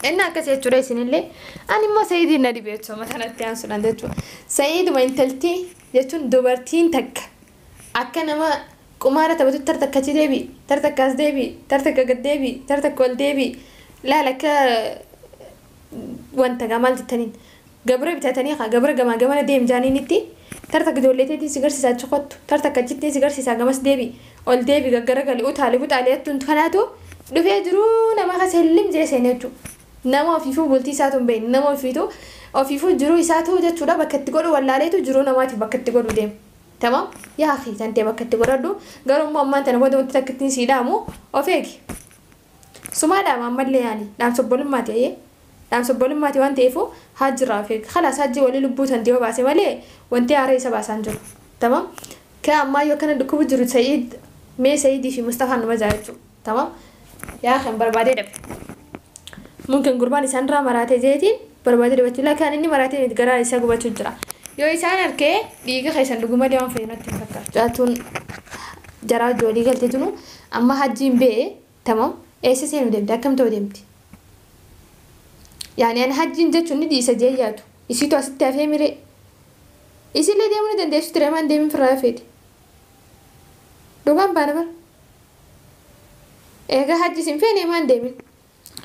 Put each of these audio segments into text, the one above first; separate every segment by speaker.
Speaker 1: Inni akkas jechuudha isinillee. Ani immoo Sa'iidiin na dhibe jechuudha matanatti aansuudhaan jechuudha. Sa'iiduma intalti jechuun dubartiin takka akka nama qumaara taphatu tar takka achi deebi, tar takka as deebi, tar takka gad deebi, tar takka ol deebi. Laal akka wanta gaa maal jettaniin gabra bitatanii haa gabra gamaa gamana deem jaaniinitti tar takka ijoollee teetiin si garsiisaa achi kottu, tar takka achittiin si garsiisaa gamas deebi, ol deebi gaggaragali utaali buxaali jettuun kanaatu dhufee jiruu nama keessa hillim jee seenee jechuudha. Nama ofiifuu bultii isaatu hin beekne, nama ofiitu ofiifuu jiruu isaatu jechuudha bakka itti godhu wallaaleetu jiruu namaatiif bakka itti godhu deema. Tamam yaa akhi tantee bakka itti godhadhu, garuu immoo ammaan tana booda wanti takka ittiin sii dhaamu of eegi. Sumaa dhaama ammallee yaani dhaamsa obbolummaati ayyee dhaamsa obbolummaati waan ta'eefu haajjirraa of eegi. Khalaas hajji walii lubbuu tantee yoo baase malee wanti haara isa baasaan jiru. Tamam ka ammaa yoo kana dhukkubu jiru Sa'iid mee Sa'iidii fi Mustafaan numa jaa jechuudha. Tamam yaa kan barbaadee dhabe. Mumkin gurbaan isaan irraa maraate jeetiin barbaadee dhabachuu lakaan inni maraatee miti garaa isaa gubachuu jira. Yoo isaan arkee dhiiga keessan dhugu malee waan fayyadu natti hin fakkaatu. Caaltuun jaraa wajji walii galtee tunu amma hajjiin ba'e tamam eessa seenuu deemti akkam ta'uu deemti. Yaani ani hajjiin jechuun ni dhiisa jee yaadu. Isiitu asitti hafee miree. Isillee deemuu ni dandeessu ture maan deemin firraa feeti. Dhugaan baana bara. Egaa hajji isin feene maan deemin.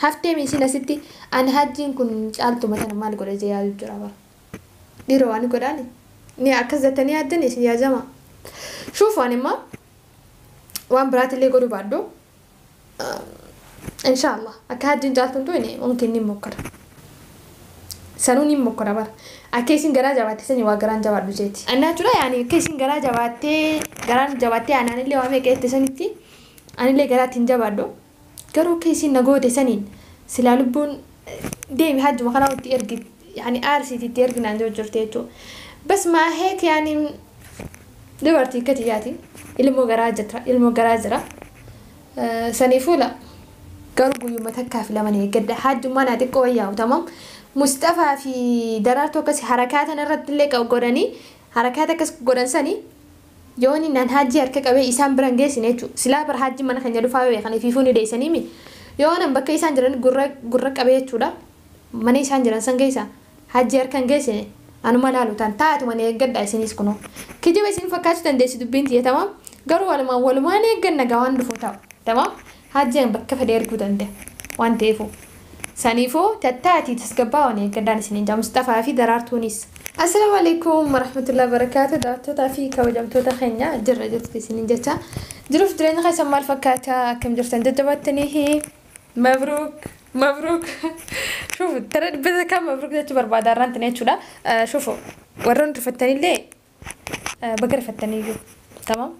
Speaker 1: Haftee miisiin asitti ani hajjiin kun caaltuma tana maal godha jee yaadu jira bara. Dhiiroo waan godhaani. Ni akkas jettanii yaaddani isin yaajama. Shuuf waan immoo waan biraatillee godhu baadhu. Inshaallah akka hajjiin caaltuun tu'ine mumkin ni mokkora. Sanuu ni mokkora bara. Akka isin garaa jabaatte sani waa garaan jabaadhu jeeti. Annaa jechuudha yaani akka isin garaa jabaattee garaan jabaattee anaanillee waa meeqa jette sanitti anillee garaatti hin jabaadhu. Garuu akka isin na goote saniin silaa lubbuun deemi hajjuma kanaa itti ergi yaani aarsiiti itti ergi naan jiru jirti jechuudha. Bas maaheek yaani dubartii akka tiyyaati ilmoo garaa jira ilmoo garaa jira. Sanii fuula garuu guyyuma takkaa fi lama eeggadha hajjummaa naa xiqqoo wayyaa'u tamam. Mustafaa fi Daraartuu akkas harakaatan irratti illee godhanii harakaata akkas godhan sanii yooni naan hajji harka qabee isaan biran geessine jechuudha. Silaa bara hajji mana keenya dhufaa beekan ifiifuu ni deessanii mi. Yoo nan bakka isaan jiran gurra gurra qabee jechuudha. Mana isaan jiran san keessa hajji harka hin geessine anuma laalu tan taatu mana eeggadha isinis kunoo. Kijiba isin fakkaachuu dandeessi dubbiin tiyya tamam. Garuu walumaan walumaan eegganna gaa waan dhufu ta'u tamam. Hajji bakka fedhe erguu danda'a waan ta'eefu. Saniifuu tattaatii tasgabbaa waan eeggadhaan isiniin jaa Mustafaa fi Daraartuunis. Assalaamu alaikum warahmatullahi wabarakatuh. Daawwattootaa fi kabajamtoota keenya jirra jirtu isiniin jecha. Jiruuf jireenya keessan maal fakkaata? Akkam jirtan jajjabattanii? Mabruuk mabruuk. Shufu tara dhibbata kan mabruuk jechuu barbaada irraan tana jechuudha. Shufu warroon rifattanillee baga rifattaniyyuu. Tamam.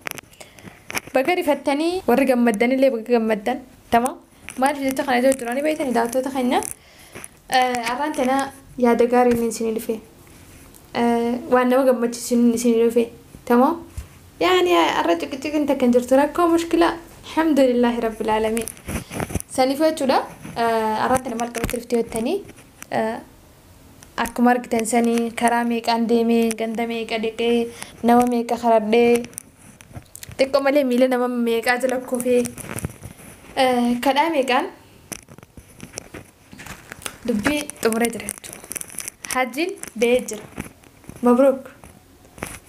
Speaker 1: Baga rifattanii warri gammaddanillee baga gammaddan. Tamam. Maaliif jecha kana jiru duraanii beektanii daawwattoota keenya. Arraan tana yaada gaarii inni isinii dhufe. Waan nama gammachiisu inni isinii dhufe. Tamam. Yaani arra ciqiciqin takka hin jirtu rakkoo mushkila. Alhamdulillahi rabbil aalamiin. Saniifuu jechuudha. Arraan tana maal qabatti dhufte jettanii akkuma argitan sanii karaa meeqaan deemee ganda meeqa dhiqee nama meeqa karadhee xiqqoo malee miila nama meeqaa jala kufee kadhaa meeqaan dubbii xumuree jira jechuudha. Hajjiin ba'ee jira. Mabruuk.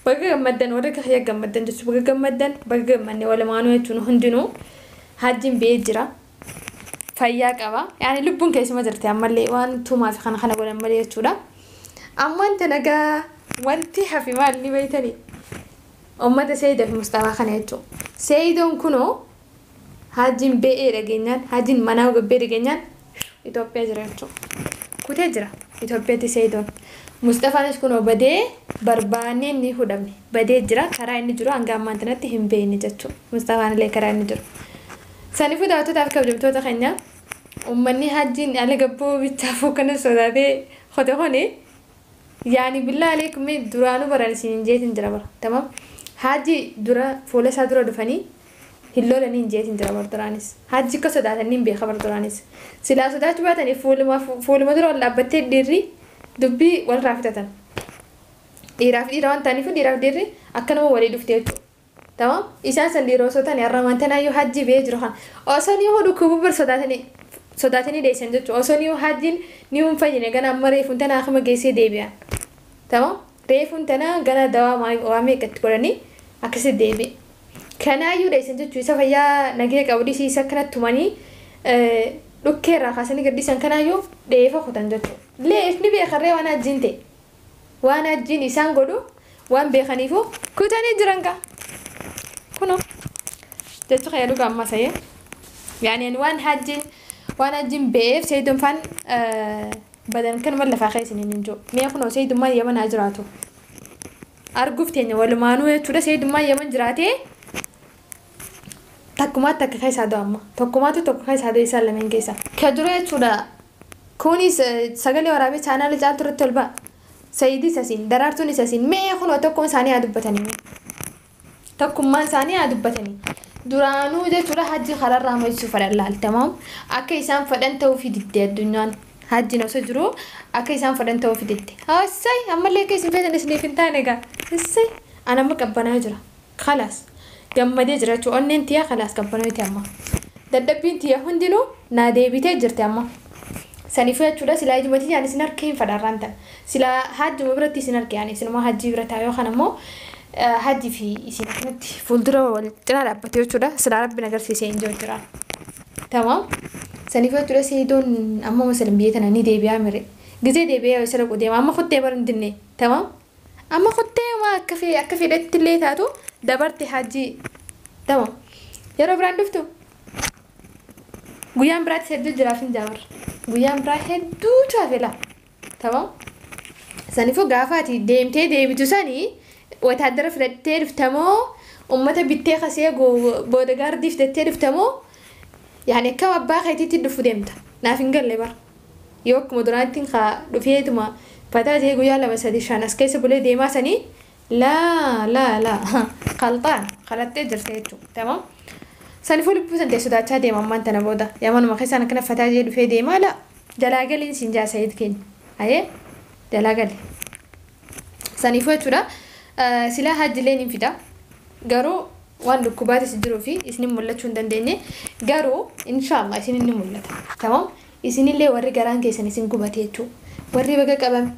Speaker 1: Baga gammaddan warri kiyya gammaddan jechuudha. Baga gammaddan baga gammanne walumaanuu jechuun hundinuu hajjiin ba'ee jira. Fayyaa qaba. Yaani lubbuun keessuma jirti ammallee waan tumaa fi kana kana godhan malee jechuudha. Amma wanta nagaa wanti hafi maal ni beektanii? Uummata Seeyidoo fi Mustafaa kana jechuudha. Seeyidoon kunoo hajjiin ba'ee dhageenyaan hajjiin manaa gabbee dhageenyaan Itoophiyaa jira jechuudha. Kutee jira Itoophiyaatti Seeyidoon. Mustafaanis kunoo badee barbaannee inni hudhamne badee jira karaa inni jiru hanga ammaan tanatti hin beekne jechuudha. Mustafaan illee karaa inni jiru. Saniifuu daawwattootaa fi kabajamtoota keenya uummanni hajjiin ala gabboo bichaafuu kana sodaatee hote kuni yaani billaa aleekum duraanuu baran isin jeetiin jira bara. Tamam. Hajji dura fuula isaa dura dhufanii hin lolanii hin jeetiin jira bara duraanis. Hajji akka sodaatanii hin beeka bara duraanis. Silaa sodaachuu baatanii fuuluma dura ol dhaabbattee dhiirri dubbii walirraa fitatan. Dhiiraaf dhiira waan ta'aniif dhiiraaf dhiirri akkanuma walii dhufte jechuudha. Tamam. Isaan san dhiira osoo ta'anii har'a maantanaa yoo hajji ba'ee jiru kan osoo ni hodhu kubuu bar sodaatanii Sodaatanii dheessan jechuudha. Osoo ni hajjiin ni hin fayyine gana amma reefuun tana akkuma geessee deebi'an. Tamam reefuun tana gana dawaa waa meeqatti godhanii akkasitti deebi'e. Kanaayyuu dheessan jechuudha isa fayyaa nagee qabu dhiisii isa akkanatti tumanii dhukkee irraa kaasanii gadhiisan kanaayyuu dheefa kutan jechuudha. Leef ni beekarree waan hajjiin ta'e. Waan hajjiin isaan godhu waan beekaniifu kutanii jiran gaa. Kunoo jechuudha yaadu gaamma sayee. Yaani waan hajjiin beef Sayidoon faan badan kanuma lafaa keessa hin jiru. Mee kunoo Sayidummaan Yaman haa jiraatu. Arguuf teenya walumaanuu jechuudha Sayidummaan Yaman jiraatee takkumaatti akka keessaa du'a amma. Tokkumaatu tokko keessaa du'a isaan lameen keessa. Ka dura jechuudha kunis sagalee waraabee chaanaala Caaltuu irratti ol ba'a. Sayidis asiin Daraartuunis asiin mee kunoo tokkoon isaanii haa dubbatanii. Tokkummaan isaanii haa dubbatanii. Duraanuu jechuudha hajji kararraa maisuu fedhan laaltamaam akka isaan fedhan ta'uu fididde addunyaan hajjiin osoo jiru akka isaan fedhan ta'uu fididde. Hassay ammallee akka isin feetan isiniif hin taane egaa hassay an amma qabbanaa jira khalaas gammadee jira jechuudha onneen tiyyaa khalaas qabbanooti amma dadhabbiin tiyyaa hundinuu naa deebitee jirti amma. Saniifuu jechuudha silaa ijumatti yaani isin harka hin fedharraan ta'a silaa hajjuma biratti isin harka yaani isinuma hajjii bira ta'a yookaan ammoo hajji fi isin akkanatti fuuldura wal cinaa dhaabbate jechuudha silaa rabbiin agarsiisee hin jiru jira. Tamam saniifuu jechuudha Sayidoon amma masalan biyya tana ni deebi'aa mire gizee deebi'ee isa dhaqu deema amma kuttee bara hin dinne tamam amma kuttee akka fedhetti illee taatu dabarte hajji tamam yeroo biraan dhuftu guyyaan biraatti hedduu jiraaf hin jaabar guyyaan biraa hedduutu hafela tamam saniifuu gaafa ati deemtee deebitu sanii ወታደር filattee dhuftamoo uummata bittee kasee booda filattee dhuftamoo yaani akka abbaa keetiitti dhufu deemta naaf hin galle bara yoo akkuma duraatti haa dhufeetuma fataa jee guyyaa 2 3 5 as keessa bulee deemaa sanii laa laa laa qalxaan qalattee jirte jechuudha tamam saniifuu lubbuu san ta'e sodaachaa deema ammaan tana booda yamanuma keessaan akkana fataa jee dhufee deemaa la jalaa galiin siin jaa Sayid keenya ayee jalaa gali saniifuu jechuudha. Silaa hajjileen hin fida garuu waan dhukkubaatis jiruu fi isinin mul'achuu hin dandeenye garuu inshaallah isinin ni mul'ata. Tamam isinillee warri garaan keessan isin gubate jechuudha. Warri baga qabame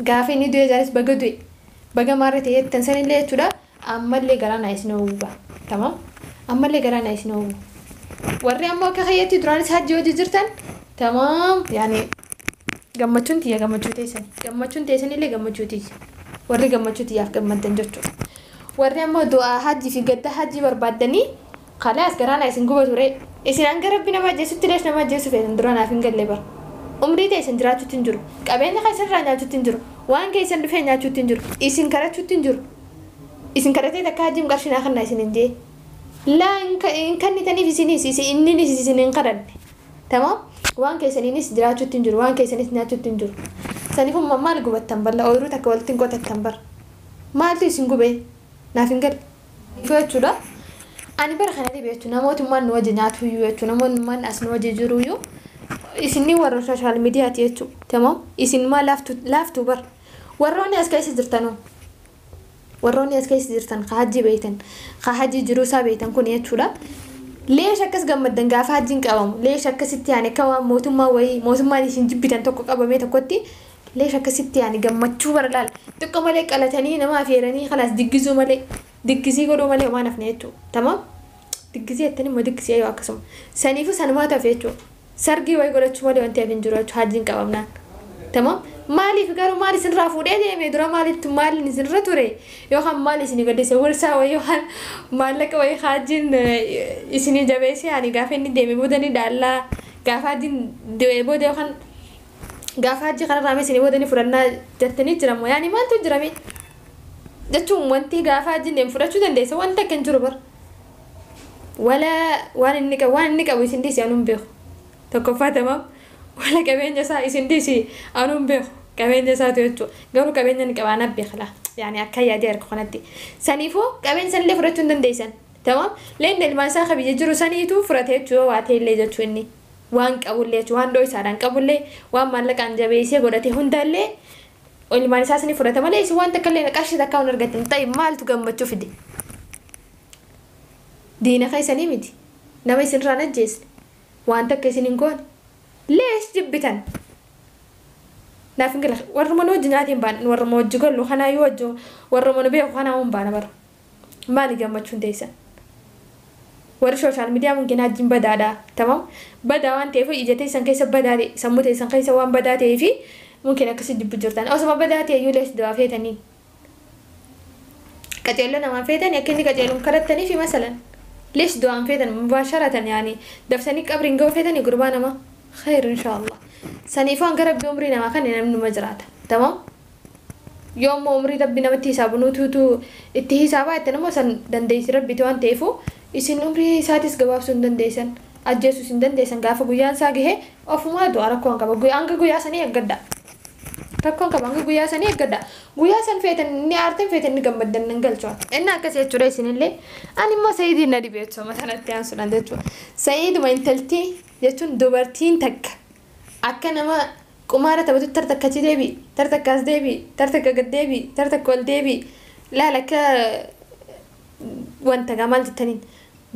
Speaker 1: gaafa inni du'e jaalis baga du'e baga maarra ta'e jettan sanillee jechuudha ammallee garaan isin guba. Tamam ammallee garaan isin guba. Warri ammoo akka kiyyaatti duraanis hajji hojii jirtan tamam yaani gammachuun tiyya gammachuu teessan gammachuun teessanillee gammachuu tiyya. Warri gammachuu tiyyaaf gammaddan jechuudha. Warri ammoo du'aa hajji fi gadda hajji barbaaddanii khalaas garaan isin guba ture. Isin hanga rabbi nama ajjeesutti lees nama ajjeesu feetan dura naaf hin galle bara. Umrii teessan jiraachuutti hin jiru. Qabeenya keessan irraa nyaachuutti hin jiru. Waan keessan dhufee nyaachuutti hin jiru. Isin kadhachuutti hin jiru. Isin kadhatee takka hajjiin qarshii naa kennaa isin hin jee. Laa hin kennitaniif isinis inninis isin hin kadhanne. Tamam waan keessaniinis jiraachuutti hin jiru. Waan keessanis nyaachuutti hin jiru. Saniifuu maal gubattan balla ooyiruu takka walitti hin qotattan bara. Maaltu isin gubee naaf hin galle. Jechuudha. Ani bara kana dhibe jechuudha namootummaan nu wajji nyaatu iyyuu jechuudha namoonni as nu wajji jiru iyyuu isinni warra sooshaal miidiyaati jechuudha. Tamam isin maa laaftu bara. Warroonni as keessa jirtanoo warroonni as keessa jirtan ka hajji beektan ka hajji jiruu isaa beektan kun jechuudha. Leesh akkas gammaddan gaafa hajjiin qabamu leesh akkasitti yaani akka waan mootummaa wayii mootummaan isin jibbitan tokko qabamee tokkotti leesh akkasitti yaani gammachuu bara laal xiqqoo malee qalatanii nama affeeranii khalaas diggisuu malee diggisii godhuu malee waan hafne jechuudha. Tamam diggisii jettanii immoo diggisii yoo akkasuma saniifuu sanumaatu hafe jechuudha. Sargii wayii godhachuu malee wanti hafe hin jiru jechuudha hajjiin qabamnaan. Tamam maaliif garuu maal isinirraa fuudhee deeme dura maalitti maaliin isinirra ture yookaan maal isinii gaddise warsaa wayii yookaan maallaqa wayii hajjiin isinii jabeesse yaani gaafa inni deeme booda ni dhaallaa gaafa hajjiin du'ee booda yookaan gaafa hajji kanarraa isinii booda ni fudhannaa jettanii jiramoo yaani maaltu jirame jechuun wanti gaafa hajjiin deemu fudhachuu dandeessa wanta akka hin jiru bara. Wala waan inni qabu isin dhiise anuun beeku tokkoffaa tamam wala qabeenya isaa isin dhiisi anuun beeku qabeenya isaatu jechuudha garuu qabeenya ni qabaan beekla yaani akka yaadee harka kanatti saniifuu qabeenya sanillee fudhachuu hin dandeessan tamam leen ilmaan isaa kabiyya jiru saniitu fudhate jechuudha waa ta'ellee jechuu inni waan qabullee jechuudha waan dhoo isaadhaan qabullee waan maallaqaan jabeessee godhate hundaallee ilmaan isaa sanii fudhate malee isin waan takka illee qarshii takka hin argatin ta'e maaltu gammachuu fide diina keessanii miti nama isinirraan ajjeesne waan takka isin hin goone Leesh jibbitan? Naaf hin gala. Warruma nu wajji nyaatiin baana, warruma wajji gallu kanaa yoo wajji, warruma nu beeku kanaa hin baana bara. Maali gammachuun teessan? Warri social media mungkin hajjiin badaadha. Tamam? Badaa waan ta'eef ija teessan keessa badaa ta'e, sammuu teessan keessa waan badaa ta'eef mungkin akkasii jibbu jirtan. Osuma badaa ta'e iyyuu leesh du'aa feetanii. Qajeeloo namaa feetanii akka inni qajeeluun kadhattanii fi masalan. Leesh du'aan feetan mubaasharatan yaani daftanii qabriin ga'uu feetanii gurbaa nama. Khayr inshaallah. Saniifuu hanga rabbi umrii namaa kan namni numa jiraata. Tamam? Yoo immoo umrii rabbi namatti hisaabu nutuutu itti hisaabaa itti nama san dandeessi rabbiti waan ta'eefu isin umrii isaatis gabaabsuu hin dandeessan. Ajjeesuus hin dandeessan gaafa guyyaan isaa gahe ofumaa du'a rakkoon qaba. Hanga guyyaa sanii eeggadha. Rakkoon qaba hanga guyyaa sanii eeggadha. Guyyaa san feetan ni aartan feetan ni gammaddan nan galchuudha. Inni akkas jechuudha isinillee. Ani immoo Sa'iidiin na dhibe jechuudha matanatti aansuudhaan jechuudha. Sa'iiduma intaltii jechuun dubartiin takka akka nama qumaara taphatu tartakka achi deebi, tartakka as deebi, tartakka gad deebi, tartakka ol deebi. Laala akka wanta gaa maal jettaniin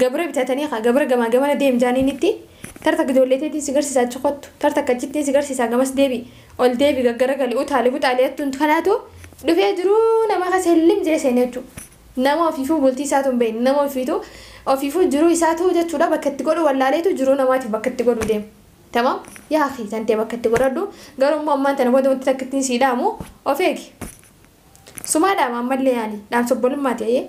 Speaker 1: gabra bitatanii haa gabra gamaa gamana deem jaaniinitti tartakka ijoollee teetiin si garsiisaa achi kottu, tartakka achittiin si garsiisaa gamas deebi, ol deebi gaggaragali utaali butaali jettuun kanaatu dhufee jiruu nama kasa hillim jee seenee jechuudha. Nama ofiifuu bultii isaatu hin beekne, nama ofiitu ofiifuu jiruu isaatu jechuudha bakka itti godhu wallaaleetu jiruu namaatiif bakka itti godhu deema. Tamam? Yaa akhi tantee bakka itti godhadhu garuu immoo ammaan tana booda wanti takka ittiin sii dhaamu of eegi. Sumaa dhaama ammallee yaani dhaamsa obbolummaati ayyee.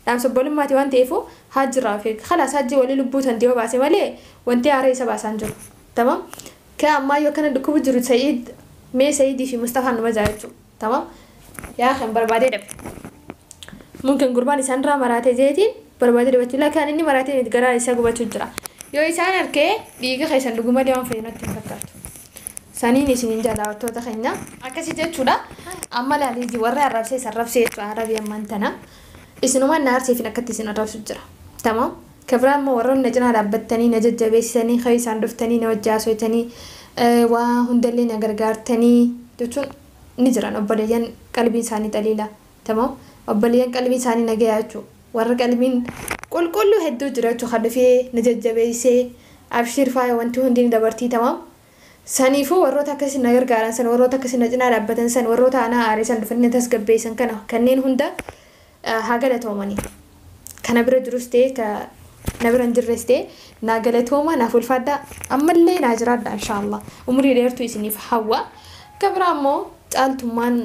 Speaker 1: Dhaamsa obbolummaati waan ta'eefu haajjiraa of eegi. Khalaas haajjii walii lubbuu tantee yoo baase malee wanti haaraa isa baasaan jiru. Tamam? Ka ammaa yoo kana dhukkubu jiru Sa'iid mee Sa'iidii fi Mustafaan numa jaa jechuudha. Tamam? Yaa akhi barbaadee dhabe. Mungkin gurbaan isaan irraa maraate jeetiin barbaadee dhabachuu lakaan inni maraatee miti garaa isaa gubachuu jira. Yoo isaan harkee dhiiga keessan dhugu malee waan fayyadu natti hin fakkaatu. Saniin isiniin jaallattoota keenya. Akkasii jechuudha. Amma laalii warra arrabsee isa arrabsee jechuudha arabii ammaan tana. Isinumaan na aarseefin akkatti isin arrabsu jira. Tamam? Kabiraan immoo warroonni na cinaa dhaabbattanii na jajjabeessanii kan isaan dhuftanii na wajji haasofitanii waa hundallee na gargaartanii jechuun ni jiran obboleeyyan qalbiin isaanii xaliila. Tamam? Obboleeyyan qalbiin isaanii nagayaa jechuudha. Warra qalbiin qulqulluu hedduu jira jechuudha kan dhufee na jajjabeessee abshiir faaya wanti hundi ni dabartii tamam. Saniifuu warroota akkasii na gargaaran san warroota akkasii na cinaa dhaabbatan san warroota anaa aaree san dhufanii na tasgabbeessan kana kanneen hunda haa galatoomanii. Kana bira jirus ta'e ka na bira hin jirres ta'e naa galatooma naaf ulfaadhaa ammallee naa jiraadha inshaallah. Umurii dheertuu isiniif hawwa. Ka biraa immoo caaltummaan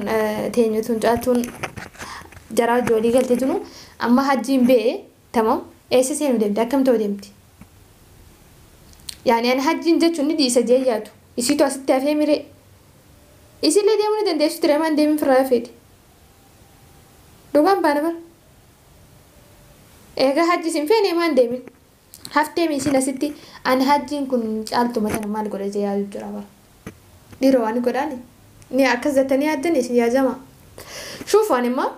Speaker 1: teenyatuun caaltuun jaraa ijoollee galte tunu amma hajjiin ba'e tamam eessa seenuu deemti akkam ta'uu deemti. Yaani ani hajjiin jechuun ni dhiisa jee yaadu. Isiitu asitti hafee miree. Isillee deemuu ni dandeessu ture maan deemin firraa feeti. Dhugaan baana bara. Egaa hajji isin feene maan deemin. Haftee isin asitti ani hajjiin kun caaltuma tana maal godha jee yaadu jira bara. Dhiiroo waan godhaani. Ni akkas jettanii yaaddan isin yaajama. Shuuf waan immoo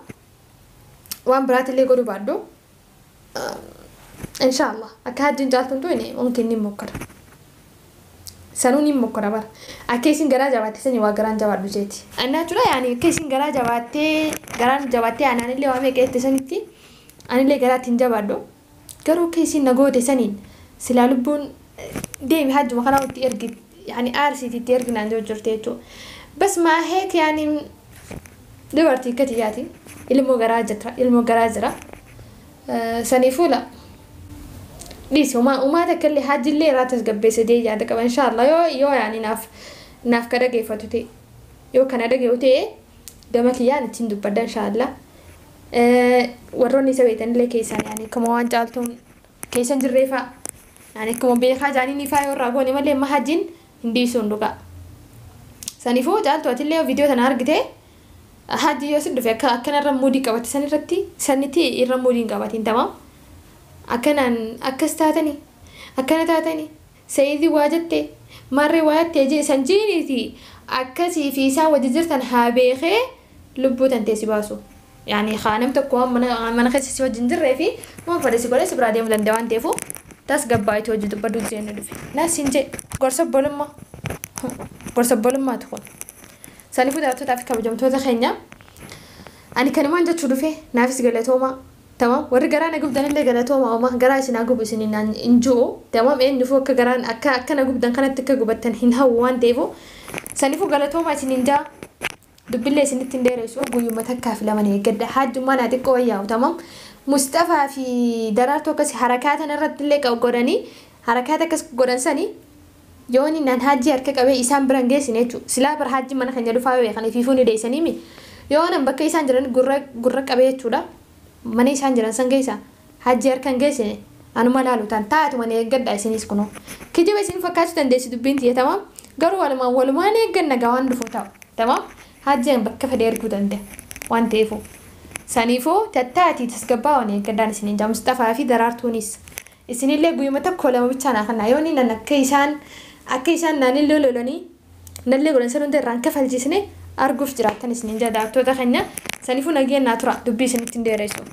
Speaker 1: waan biraatillee godhu baadhu. Inshaallah akka hajjiin caaltuun tu'ine mungkin ni mokkora. Sanuu ni mokkora bara. Akka isin garaa jabaatte sanii waa garaan jabaadhu jeeti. Annaa jechuudha yaani akka isin garaa jabaattee garaan jabaattee anaanillee waa meeqa jette sanitti anillee garaatti hin jabaadhu. Garuu akka isin na goote saniin silaa lubbuun deemi hajjuma kanaa itti ergi yaani aarsiiti itti ergi naan jiru jirte jechuudha. Bas maa heek yaani dubartii akka tiyyaati ilmoo garaa jira ilmoo garaa jira. Saniifuu la. Dhiisi umaa takka illee hajjillee irraa tasgabbeessa jee yaada qaba inshaallah yoo yoo yaani naaf naaf ka dhageeffatu ta'e yoo kana dhage'u ta'e gama kiyyaan ittiin dubbadha inshaallah. Warroonni isa beektan illee keessaan yaani akkuma waan caaltuun keessan jirree fa'a yaani akkuma beekaa jaaniin ifaa yoo irraa goone malee amma hajjiin hin dhiisuun dhugaa. Saniifuu caaltuu atillee viidiyoo tana argite hajji yoo si dhufe akka akkanarra muudii qabate sanirratti sanitti irra muudii hin qabatin tamam. Akkanaan akkas taatanii akkana taatanii Sa'iidii waa jette marree waa jette jee san jiiniiti akkasii fi isaan wajji jirtan haa beekee lubbuu tantee si baasu. Yaani haa nam tokko waan mana keessa si wajjin jirree fi waan fedhe si godhee si biraa deemuu danda'a waan ta'eefu tasgabbaa'eetu hojii dubbadhu jennee dhufe. Naas hin jee gorsa obbolummaa gorsa obbolummaatu kun. Saniifuu daawwattootaa fi kabajamtoota keenya ani kanumaan jechuu dhufe naafis galatoomaa. Tamam, warri garaa na gubdanillee galatooma, oma garaa isin haa gubu isin hin jiru. Tamam, eenyufuu akka garaan akka na gubdan kanatti akka gubattan hin hawwu waan ta'eefu saniifuu galatooma isin hin jaa. Dubbillee isinitti hin dheeressu, guyyuma takkaa fi lama eeggadha. Haajjummaa naa xiqqoo wayyaa'u. Tamam, Mustafaa fi Daraartuu akkas harakaatan irratti illee godhanii harakaata akkas godhan sanii yooni naan Haajjii harka qabee isaan biran geessine jechuudha. Silaa bara Haajjii mana keenya dhufaa beekan ifiifuu ni deessaniimi. Yoo nan bakka isaan jiran gurra qabee jechuudha. Mana isaan jiran san keessa Haajjii harka hin geessine anuma laalu taan taatuma ni eeggadha isinis kunoo. Kijiba isin fakkaachuu dandeessi dubbiin tiyya, tamam. Garuu walumaan eegganna gaa waan dhufu ta'u. Tamam, Haajjiin bakka fedhe erguu danda'a waan ta'eefu. Saniifuu tattaatii tasgabbaa waan eeggadhaan isiniin jaa. Mustafaa fi Daraartuunis. Isinillee guyyuma tokko lama bichaa naa kannaa yooni nan akka isaan naanillee lolanii nallee godhan san hunda irraan kafalchisne arguuf jiraattan isiniin jaa daaktoota keenya. Saniifuu nageen naa tura, dubbii isinitti hin dheeressu.